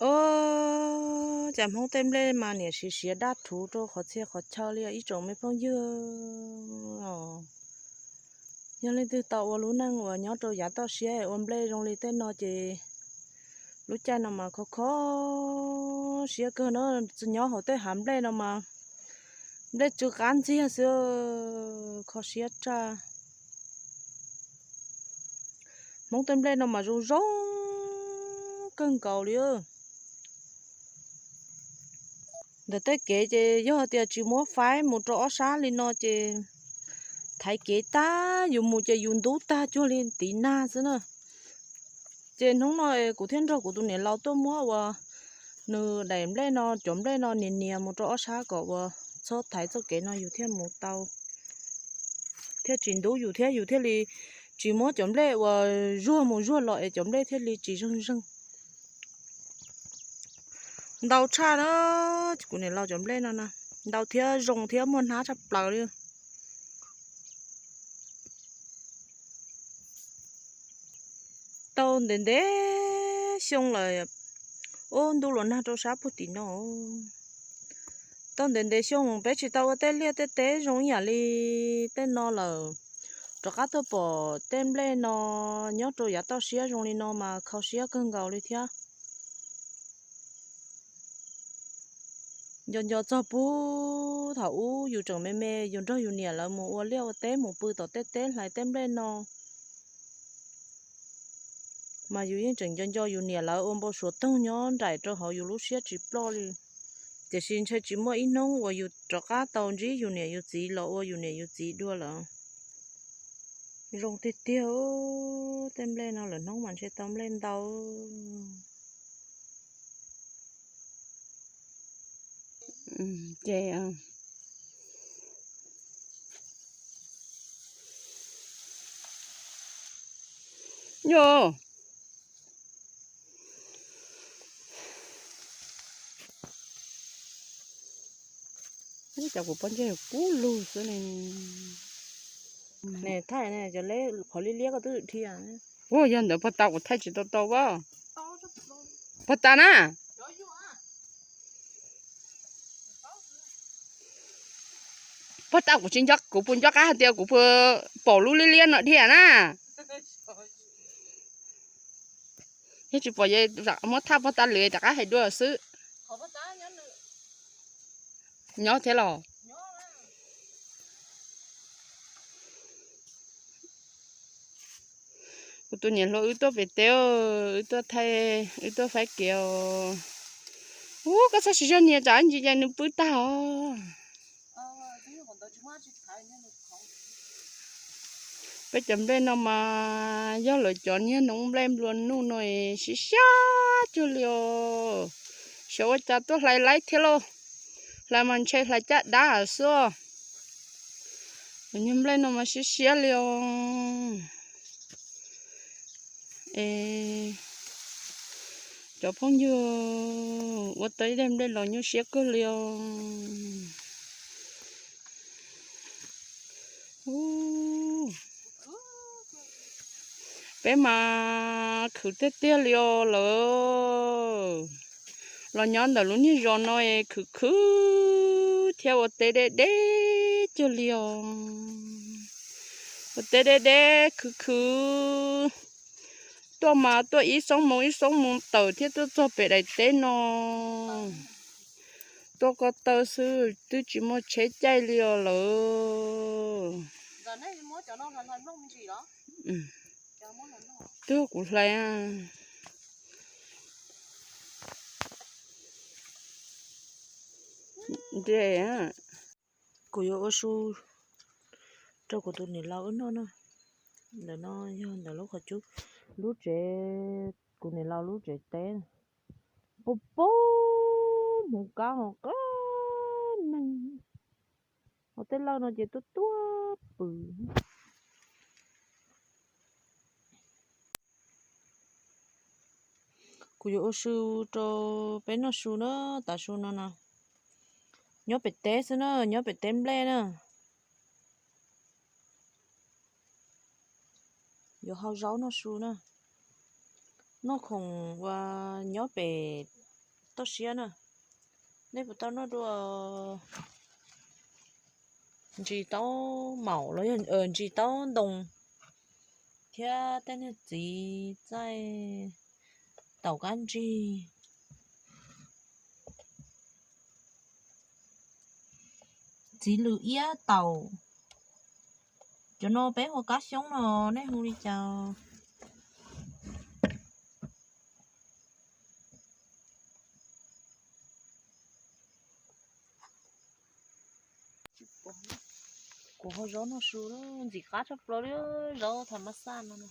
Os, cas Hmoob tej nplej mas niam siv siav daj rhuv rau qhov txhia qhov chaw li os ib tsoom me phooj ywg. Yog leej twg tau ua lub neej uas nyob rau yav toj siab ua nplej zoo li tej no ces lub caij no mas kho kho siab kawg na. Nyob hauv tej hav nplej no mas nplej tsw qab ntxiag xwb, kho siab tshaj. Hmoob tej nplej no mas zoo zoo kawg nkaus li. Ntawm tej kev ces yog tias tsis muab faib mus rau ob sab li no ces thaiv kev tag, yus mus ces yus ntub tag cuag li tiv nag xwb na. Ces hnub no kuv thiaj nrog kuv tus niam laus tuaj muab uas nws daim nplej no, cov nplej no nias nias mus rau ob sab kom uas txhob thaiv txoj kev no yus thiaj mus tau, thiaj tsis ntub yus thiab yus thiaj li tsis muab cov nplej uas zuag mus zuag los es cov nplej thiaj li tsis zeeg zeeg. Ntau tshaj na, kuv niam laus cov nplej no na, ntau thiab zoo thiab muaj hnab tshaj plaws li. Tau ntev ntev xyoo lawm, ub ntuj los nag rau sab puag tim no. Tau ntev ntev xyoo peb tsis tau ua tej liaj tej teb zoo ib yam li tej no lawm. Rov qab tuaj pom tej nplej no nyob rau yav toj siab zoo li no mas kho siab kawg nkaus li thiab. Nco nco txog puag thaum ub yus tseem me me yus nrog yus niam lawv mus ua liaj ua teb mus pw tom tej teb hlais tej nplej no, mas yus yeej tseem nco nco yus niam lawv ua npau suav toog nyob nraim rau hauv yus lub siab tsis ploj li. Tiam sis ntshe tsis muaj ib hnub uas yus rov qab tau ntsib yus niam yus txiv los ua yus niam yus txiv dua lawm. Zoo tiag tiag, tej nplej no lawm hnub mas ntshe tau nplej ntau. Ces nyo, cov kuv pob ntseg kub lug xwb ne. Thaij cov qhov liab liab koj twb dhia. Ua yog ntawd puag ta kuv thaij tsis tau tau as. Puag ta na. Puag ta kuv tsis nco, kuv puas nco qab hais tias kuv puas pom lub liab liab no dhia na. Yog tsis pom muab thaj puag ta lwm rov qab hais dua xwb. Nyob thiab los? Kuv tus niam hluas wb tuaj pem teb, wb tuaj thaij, wb tuaj faib kev os. Ub, koj txhob siv zog nias tsam ntsis ces nws pw tag os. Peb cov nplej no mas yog lawv cov niag noob nplej nplua nuj no siab siab cuag li os. Xyov ua cas tuaj hlais laib thiab lauj. Hlais mas ntshe hlais caj dab xwb. Niag nplej no mas siab siab li os. Es cov phooj ywg, ua tau ib daim nplej los nyuaj siab kawg li os. Peb mas khwv tiag tiag li os lawm. Los nyob ntawm lub niag zos no es khwv khwv thiab ua teb deb deb cuag li os. Ua teb deb deb khwv khwv. Tuaj mas tuaj ib xoob moos ib xoob moos tawm thiab tuaj txog pem daim teb no. Tuaj ko taw xwb twb tsis muaj tsheb caij li os lawm. Twb kuv hlais. Kuv yuav ua su rau kuv tus niam laus wb noj na. Ntawm no yog ntawm lub qhov cub, lub tsev, kuv niam laus lub tsev teb. Pub pub hmoov kab ho qab neeg. Hauv tej lawj no ces tuaj tuaj pw. Kuv yuav ua su rau peb noj su na, tav su no no. Nyob pem teb xwb na, nyob pem teb nplej na. Yuav hau zaub noj su na. Noj khoom uas nyob pem Toj siab na, nej puas tau noj dua ntsis taub maum los yog ntsis taub ntoo thiab tej niag txiv txaij, taum kab ntsig, txiv lws iab taum. Cov no peb hu kab xyoob no, nej hu li cas? Kuv ho zaub no su ntxim qab tshaj plaws li, zaub tham mas xaj no.